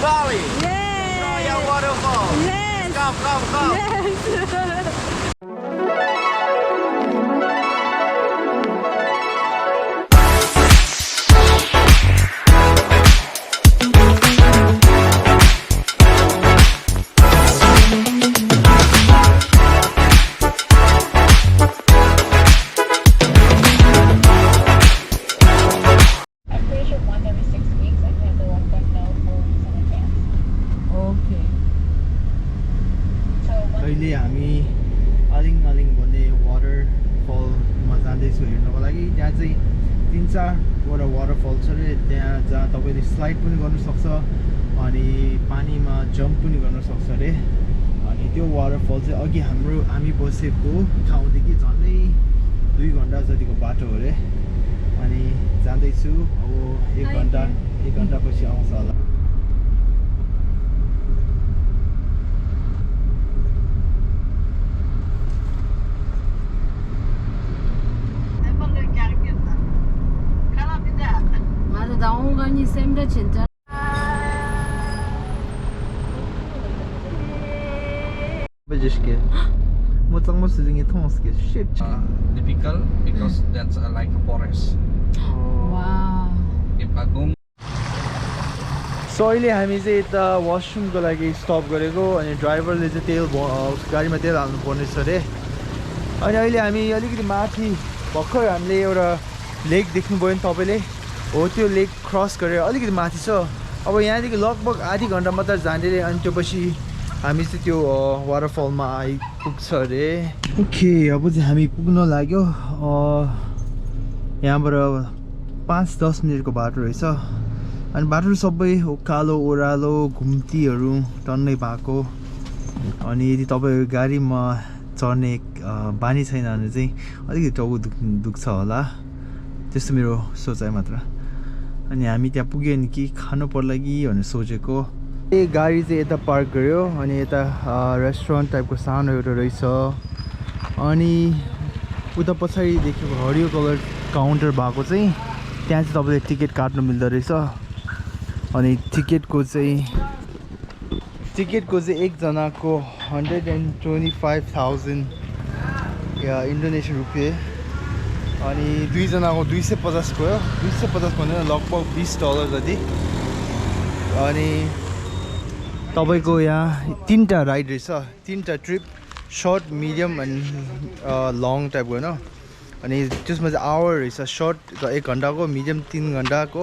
Bali. Yay! Enjoy your waterfall. Yes! Come. Yes! I'm pretty sure one every 6 weeks and you have to let them know 4 weeks in advance. Okay. So one अहिले हामी आलिङ भन्ने वाटरफलमा जाँदैछु हेर्नको लागि त्यहाँ चाहिँ 3-4वटा waterfall छ रे त्यहाँ जहाँ तपाईँले स्लाइड पनि गर्न सक्छ अनि पानीमा जम्प पनि गर्न सक्छ रे अनि त्यो वाटरफल चाहिँ अघि हामी बसेको ठाउँदेखि झन्डै 2 घन्टा जतिको बाटो हो रे अनि जाँदैछु अब 1 घन्टा पछि आउँछ होला Maar de ongan je sem dat je Bajishke. Mutang mo siling itong ske. Shit. Difficult because that's like a forest. Wow. If Agum So अहिले हामी चाहिँ यता वाशरुमको लागि स्टप गरेको अनि ड्राइभरले चाहिँ तेल गाडीमा तेल हाल्नु पर्ने छ रे अनि अहिले हामी अलिकति माथि भर्खर हामीले एउटा लेक देख्नुभयो नि तपाईँले हो त्यो लेक क्रस गरेर अलिकति माथि छ अब यहाँदेखि लगभग आधी घन्टा मात्र जाने रे अनि त्यो पछि हामी चाहिँ त्यो वाटरफलमा आइपुग्छ अरे ओके अब चाहिँ हामी पुग्न लाग्यो यहाँबाट 5-10 मिनटको बाटो रहेछ अनि बाटो सबै कालो ओह्रालो घुम्तीहरू टन्नै भएको अनि यदि तपाईँ गाडीमा चढ्ने बानी छैन भने चाहिँ अलिकति टाउको दुख्छ होला त्यस्तो मेरो सोचाइ मात्र अनि हामी त्यहाँ पुग्यो नि कि खानु पर्ला कि भनेर सोचेको ए गाडी चाहिँ यता पार्क गर्यो अनि यता रेस्टुरेन्ट टाइपको सानो एउटा रहेछ अनि उता पछाडि देखेको हरियो कलर काउन्टर भएको चाहिँ त्यहाँ चाहिँ तपाईँले टिकट काट्नु मिल्दो रहेछ अनि टिकटको चाहिँ एकजनाको 125,000 या इन्डोनेसियन रुपियाँ अनि दुईजनाको 250 भयो 250 भनेर लगभग $20 जति अनि तपाईँको यहाँ 3टा राइड रहेछ 3टा trip short medium and long टाइपको होइन अनि त्यसमा चाहिँ आवर रहेछ सर्ट 1 घन्टाको मिडियम 3 घन्टाको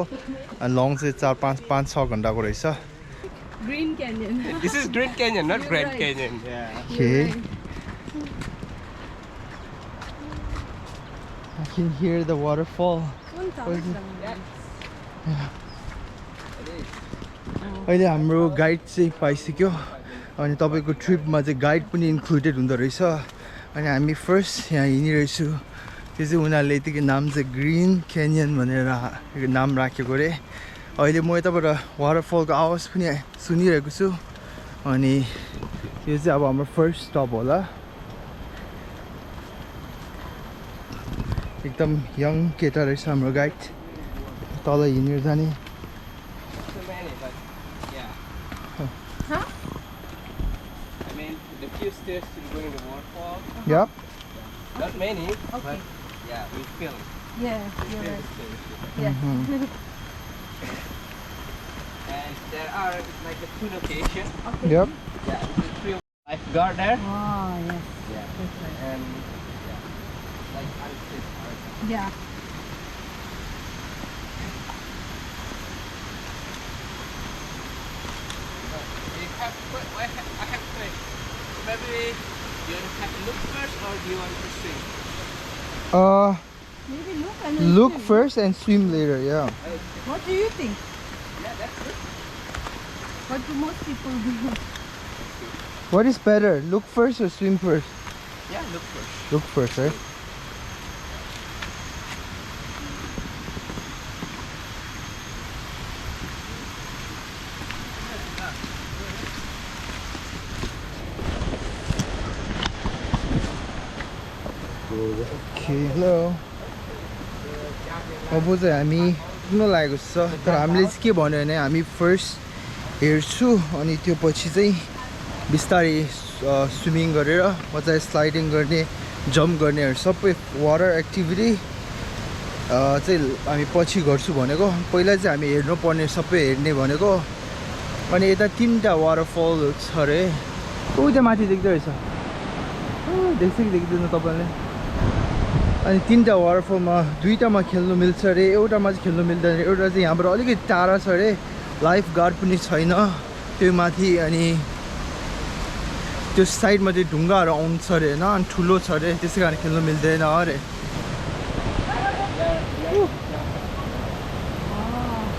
अनि लङ चाहिँ 4-5-6 घन्टाको रहेछ Green Canyon. This is Green Canyon, not Grand Canyon. Yeah. Okay. I can hear the waterfall. अहिले हाम्रो गाइड चाहिँ पाइसक्यो अनि तपाईँको ट्रिपमा चाहिँ गाइड पनि इन्क्लुडेड हुँदो रहेछ अनि हामी फर्स्ट यहाँ हिँडिरहेछु त्यो चाहिँ उनीहरूले यतिकै नाम चाहिँ ग्रिन क्यानियन भनेर नाम राखेको रे अहिले म यताबाट वाटरफलको आवाज पनि सुनिरहेको छु अनि यो चाहिँ अब हाम्रो फर्स्ट स्टप होला एकदम यङ केटा रहेछ हाम्रो गाइड तल हिँडेर जाने I mean, the few stairs to going to the waterfall. Yep. Not many, Okay. but yeah, we feel it. Yeah, We you're feel right. the stairs. Yeah. And there are like a 2 locations. Okay. Yep. Yeah, the 3 lifeguard there. Oh, yes. Yeah. That's right. And yeah, like unsafe part. Yeah. You have to put, I have to think. Maybe you have to look first or do you want to swim? Maybe look and then Look swim. first and swim later. Yeah. What do you think? Yeah, that's it. What do most people do? What is better? Look first or swim first? Yeah, look first. Look first, right? Okay, hello. अब चाहिँ हामी पुग्न लागेको छ तर हामीले चाहिँ के भन्यो भने हामी फर्स्ट हेर्छु अनि त्यो पछि चाहिँ बिस्तारै स्विमिङ गरेर मजाले स्लाइडिङ गर्ने जम्प गर्नेहरू सबै वाटर एक्टिभिटी चाहिँ हामी पछि गर्छु भनेको पहिला चाहिँ हामी हेर्नुपर्ने सबै हेर्ने भनेको अनि यता 3टा वाटरफल छ अरे ऊ त्यहाँ माथि देख्दो रहेछ देख्छ कि देख्दैन तपाईँले अनि 3टा वाटरफलमा 2टामा खेल्नु मिल्छ अरे एउटामा चाहिँ खेल्नु मिल्दैन एउटा चाहिँ यहाँबाट अलिकति टाढा छ अरे लाइफ गार्ड पनि छैन त्यो माथि अनि त्यो साइडमा चाहिँ ढुङ्गाहरू आउँछ अरे होइन अनि ठुलो छ अरे त्यसै कारण खेल्नु मिल्दैन अरे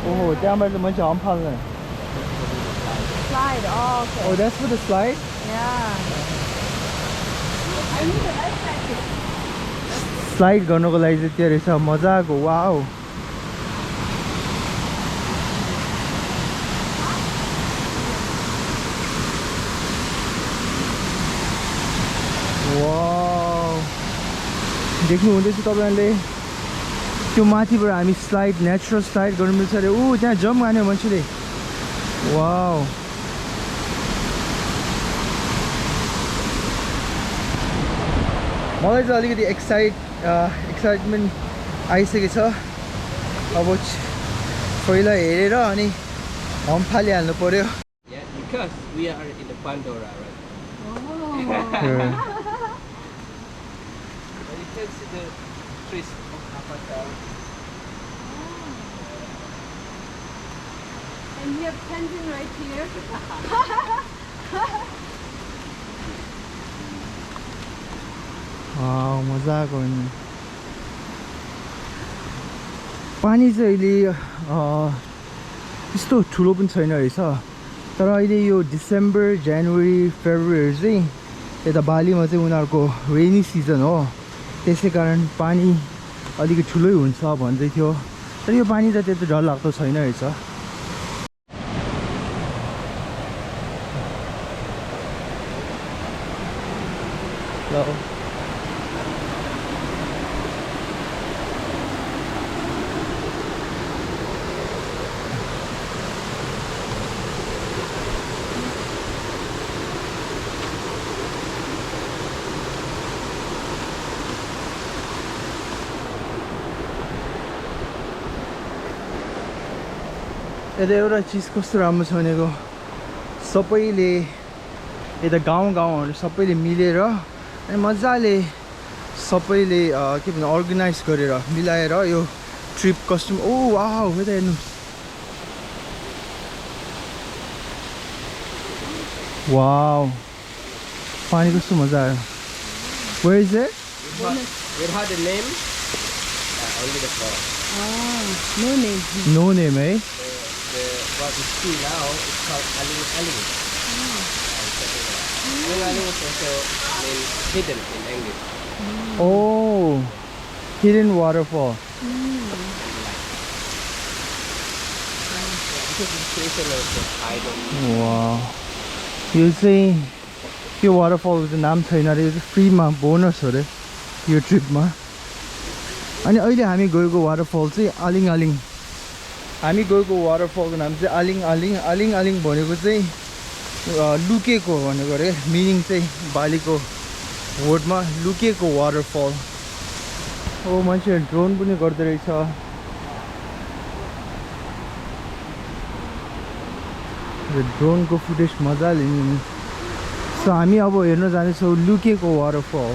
ओहो त्यहाँबाट मान्छे हम्फाल्ने Slide. Oh, okay. Oh, that's for the slide? Yeah. I need a life jacket. Slide गर्नको लागि चाहिँ त्यो रहेछ मजाको वाउ वाउ देख्नु हुँदैछ तपाईहरुले त्यो माथिबाट हामी स्लाइड नेचुरल स्लाइड गर्नु मिल्छ अरे ऊ त्यहाँ जम्प गर्ने मान्छेले वाउ मलाई चाहिँ अलिकति एक्साइटमेन्ट आइसकेको छ अब पहिला हेरेर अनि हम फालिहाल्नु पर्यो Yeah, because we are in the Pandora, right? Oh. And you can see the trees of Avatar. And we have Tenzin right here. मजाको नि पानी चाहिँ अहिले त्यस्तो ठुलो पनि छैन रहेछ तर अहिले यो डिसेम्बर जनवरी फेब्रुअरी चाहिँ यता बालीमा चाहिँ उनीहरूको रेनी सिजन हो त्यसै कारण पानी अलिकति ठुलै हुन्छ भन्दै थियो तर यो पानी त त्यस्तो डरलाग्दो छैन रहेछ ल यता एउटा चिज कस्तो राम्रो छ भनेको सबैले यता गाउँहरू सबैले मिलेर अनि मजाले सबैले के भन्छ अर्गनाइज गरेर मिलाएर यो ट्रिप कस्टम ओ वाउ यता हेर्नु वाउ पानी कस्तो मजा आयो Where is it? It had a name, only the fall. Oh, no name. No name, eh? What we see now is called Aling. Aling is also named hidden in English. Oh, hidden waterfall. This is the creation of the idol. Wow. यो चाहिँ यो वाटरफलको नाम छैन अरे यो चाहिँ फ्रीमा bonus हो अरे यो ट्रिपमा अनि अहिले हामी गएको वाटरफल चाहिँ आलिङ हामी गएको वाटरफलको नाम चाहिँ आलिङ भनेको चाहिँ लुकेको भनेको अरे मिनिङ चाहिँ बालीको वर्डमा लुकेको वाटरफल हो मान्छेहरू ड्रोन पनि गर्दो रहेछ ड्रोनको फुटेज मजाले लिनु सो हामी अब हेर्न जाँदैछौँ लुकेको वाटरफल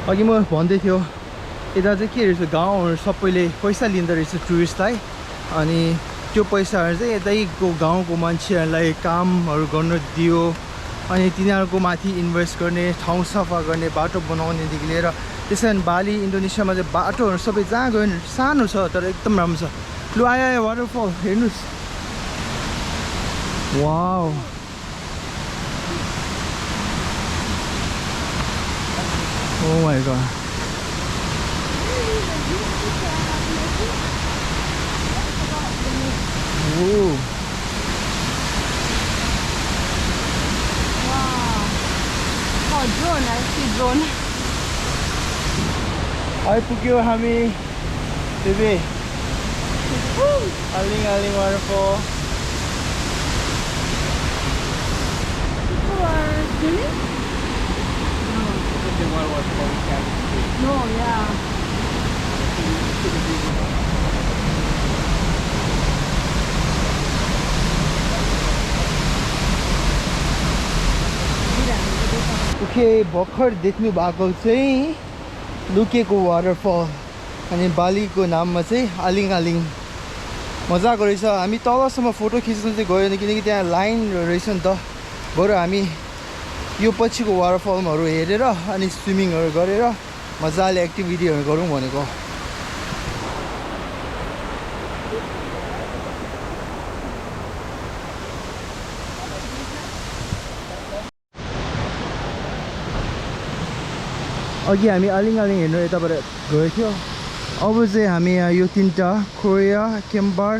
अघि म भन्दै थियो यता चाहिँ के रहेछ गाउँहरू सबैले पैसा लिँदो रहेछ टुरिस्टलाई अनि त्यो पैसाहरू चाहिँ यतैको गाउँको मान्छेहरूलाई कामहरू गर्न दियो अनि तिनीहरूको माथि इन्भेस्ट गर्ने ठाउँ सफा गर्ने बाटो बनाउनेदेखि लिएर त्यसै कारण बाली इन्डोनेसियामा चाहिँ बाटोहरू सबै जहाँ गयो भने सानो छ तर एकदम राम्रो छ लु आयो वाटरफल हेर्नुहोस् wow Oh my god. Whoa. Wow. Oh, drone. I see drone. आइपुग्यो हामी baby Aling waterfall. People are swimming? The one was for No, yeah. Okay भर्खर देख्नु भएको चाहिँ लुकेको वाटरफल अनि बालीको नाममा चाहिँ आलिङ मजाको रहेछ। हामी तलसम्म फोटो खिच्नु चाहिँ गएन किनकि त्यहाँ लाइन रहेछ नि त। बरु हामी यो पछिको वाटरफलहरू हेरेर अनि स्विमिङहरू गरेर मजाले एक्टिभिटीहरू गरौँ भनेको। अघि हामी आलिङ हेर्नु यताबाट गएको थियो। अब चाहिँ हामी यो तीनटा कोरिया केम्बार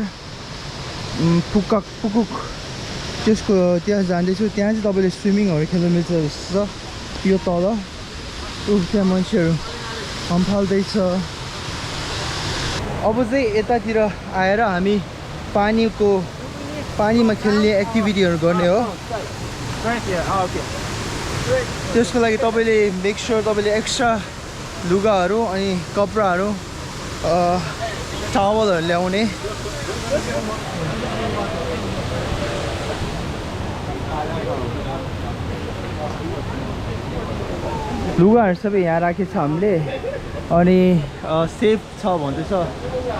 पुकुक त्यसको त्यहाँ जाँदैछु। त्यहाँ चाहिँ तपाईँले स्विमिङहरू खेल्नु मिल्छ जस्तो छ। यो तल त्यहाँ मान्छेहरू हम्फाल्दैछ। अब चाहिँ यतातिर आएर हामी पानीमा खेल्ने एक्टिभिटीहरू गर्ने हो। त्यसको लागि तपाईँले मेक स्योर तपाईँले एक्स्ट्रा लुगाहरू अनि कपडाहरू टावलहरू ल्याउने। लुगाहरू सबै यहाँ राखेको छ हामीले। अनि सेफ छ भन्दैछ।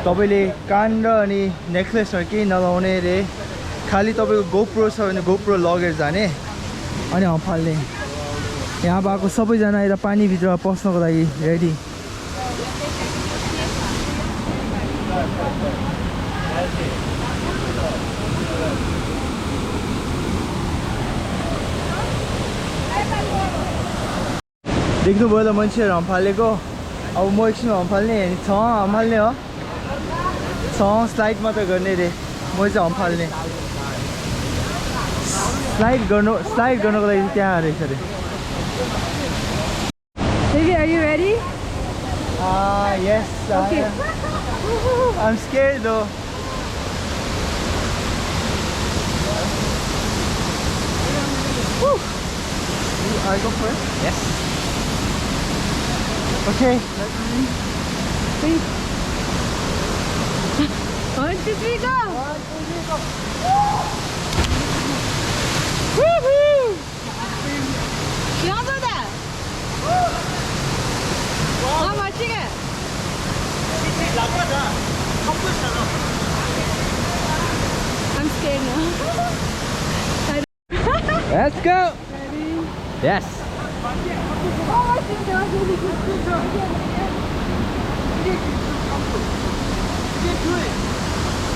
तपाईँले कान र अनि नेक्लेसहरू केही नलाउने रे। खालि तपाईँको गोप्रो छ भने गोप्रो लगेर जाने अनि हम्फाल्ने। यहाँ भएको सबैजना यता पानीभित्र पस्नको लागि रेडी। देख्नुभयो त मान्छेहरू हम्फालेको। अब म एकछिन हम्फाल्ने छ हम्फाल्ने हो स्लाइड मात्र गर्ने रे। म चाहिँ हम्फाल्ने स्लाइड गर्नको लागि त्यहाँ रहेछ अरे। Baby, are you ready? Yes. Okay. I'm scared though. Woo. I go first? Yes. Okay. Wait. 1, 2, 3, go! Woohoo! Yabada! 아 맛지게. I'm scared now. Let's go. Ready? Yes.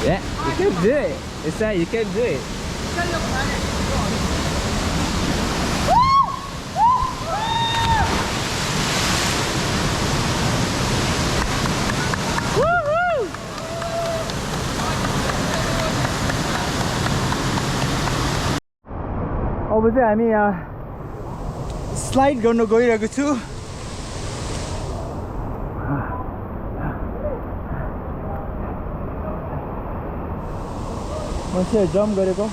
Yeah, you can do it. It's that you can do it. अब चाहिँ हामी यहाँ slide गर्न गइरहेको छु। मान्छेहरू jump गरेको।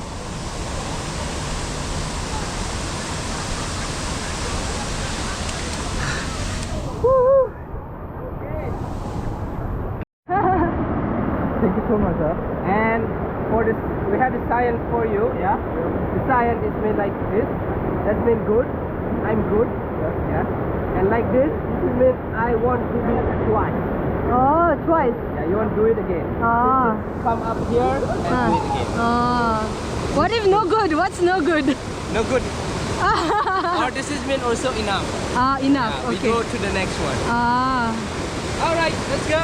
Thank you so much. And for this, we have the science for you. Yeah. The science is made like this. That means good. I'm good. Yeah. And like this means I want to do twice. Oh, twice. Yeah. You want to do it again. Ah. Come up here and do it again. Ah. What if no good? What's no good? No good. Or this is mean also enough. Ah, enough. Yeah, we Okay. go to the next one. Ah. All right. Let's go.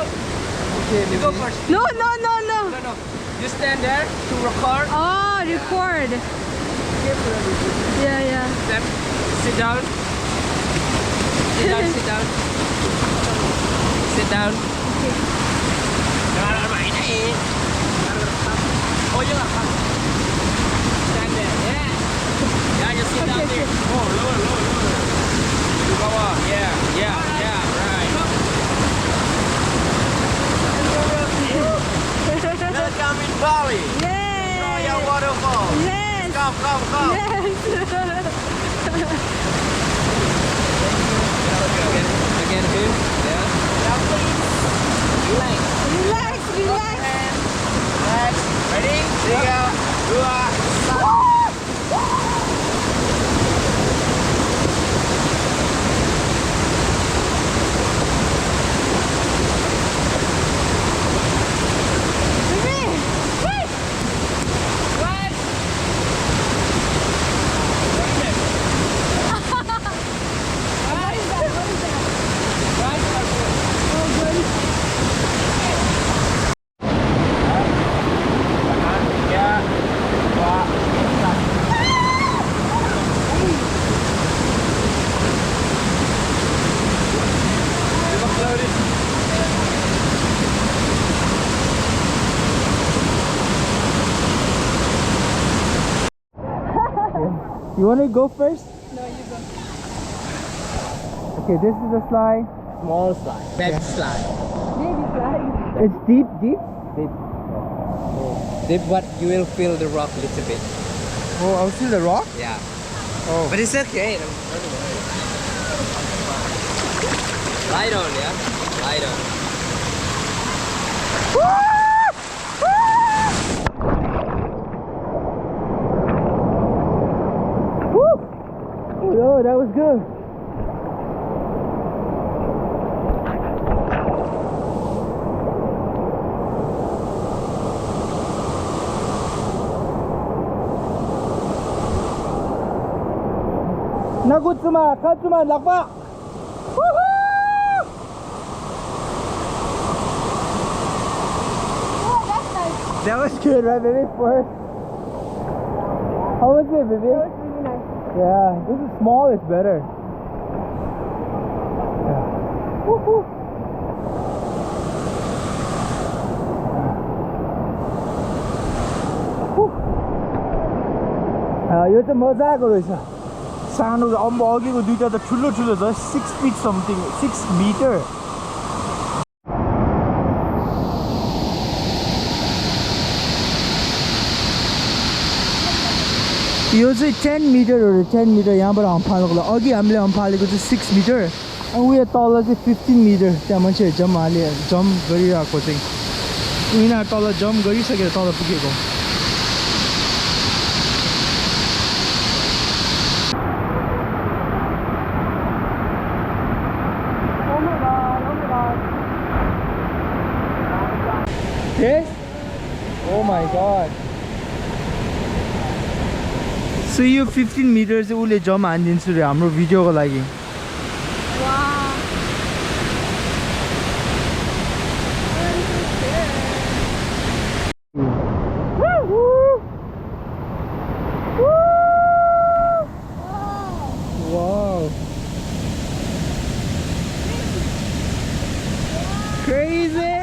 Okay, You go first. No. No. You stand there to record. Oh, record. Yeah. Step. Sit down. Sit down. Sit down. Sit down. Oh, you stand there. Yeah. Yeah, just sit down there. Oh, lower. Lower. Yeah. Right. come. Again, him. Yeah. Relax. Relax, relax. Relax. Ready? 3, 2, 1. You want to go first? No, you go. Okay, this is the slide. Small slide. Baby slide. Baby slide. It's deep, deep. Deep. Deep, but you will feel the rock a little bit. Oh, I'll see the rock. Yeah. Oh, But it's okay. Don't worry. Lie down, yeah? Lie down. oh, that was good. Nagutsuma, Katsuma, Lakba. Oh, that's nice. That was good, right, baby? First. How was it, baby? That was really nice. Yeah, this is small, it's better. Yeah. Woohoo! यो चाहिँ मजाको रहेछ सानो अम्बो अघिको दुईटा त ठुलो ठुलो छ 6 feet something 6 meter यो चाहिँ 10 meter हो 10 meter यहाँबाट हम्फाल्नुको लागि अघि हामीले हम्फालेको चाहिँ 6 meter अनि उयो तल चाहिँ 15 meter त्यहाँ मान्छेहरू जम्प गरिरहेको चाहिँ यिनीहरू तल जम्प गरिसकेर तल पुगेको Yes? Oh my god. So you 15 meters ule jump हानिदिन्छु रे हाम्रो भिडियोको लागि Wow. Wow. Crazy.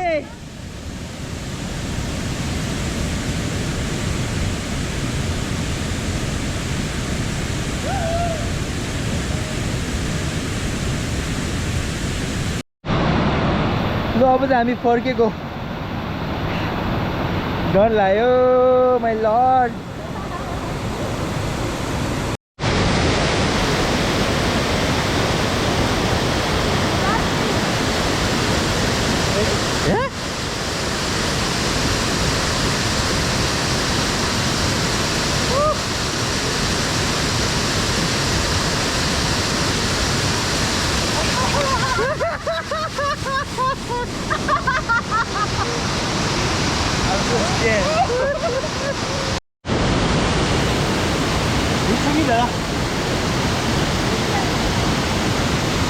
ल अब चाहिँ हामी फर्केको डर लाग्यो my lord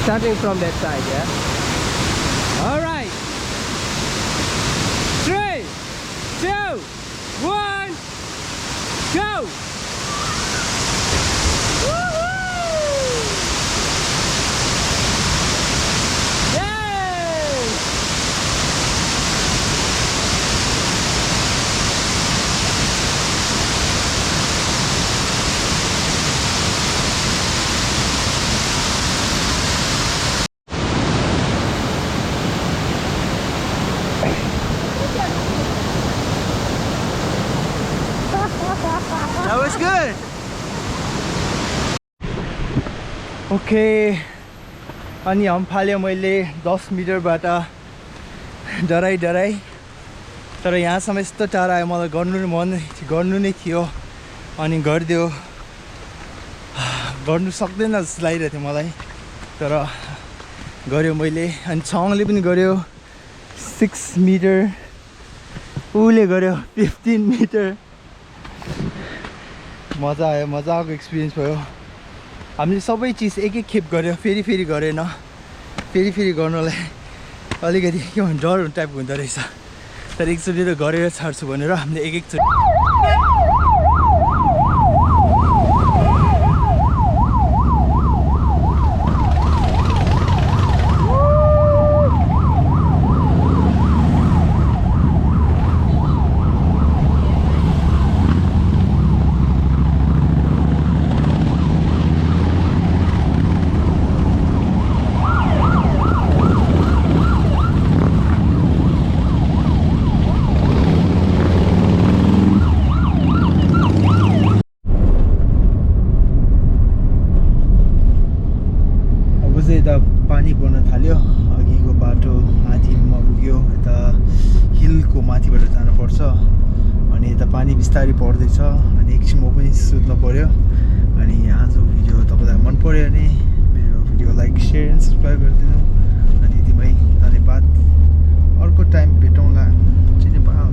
Starting from that side, yeah? Alright. 3, 2, 1, go! Yay! That was good. Okay अनि हम फाल्यो मैले 10 मिटरबाट डराइ तर यहाँसम्म यस्तो टाढा आयो मलाई गर्नु नै थियो अनि गरिदियो गर्नु सक्दैन जस्तो लागिरहेको थियो मलाई तर गर्यो मैले अनि छङले पनि गर्यो 6 मिटर उसले गर्यो 15 मिटर मजा आयो मजाको एक्सपिरियन्स भयो हामीले सबै चिज एक खेप गर्यो फेरि गरेन फेरि गर्नलाई अलिकति के भन्छ डर टाइपको हुँदो रहेछ तर एकचोटि त गरेर छाड्छु भनेर हामीले एकचोटि यता पानी पर्न थाल्यो अघिको बाटो माथिमा पुग्यो यता हिलको माथिबाट जानुपर्छ अनि यता पानी बिस्तारै पर्दैछ अनि एकछिन म पनि सुत्न पर्यो अनि आजको भिडियो तपाईँलाई मन पर्यो भने मेरो video like share and subscribe गरिदिनु अनि यतिमै धन्यवाद अर्को टाइम भेटौँ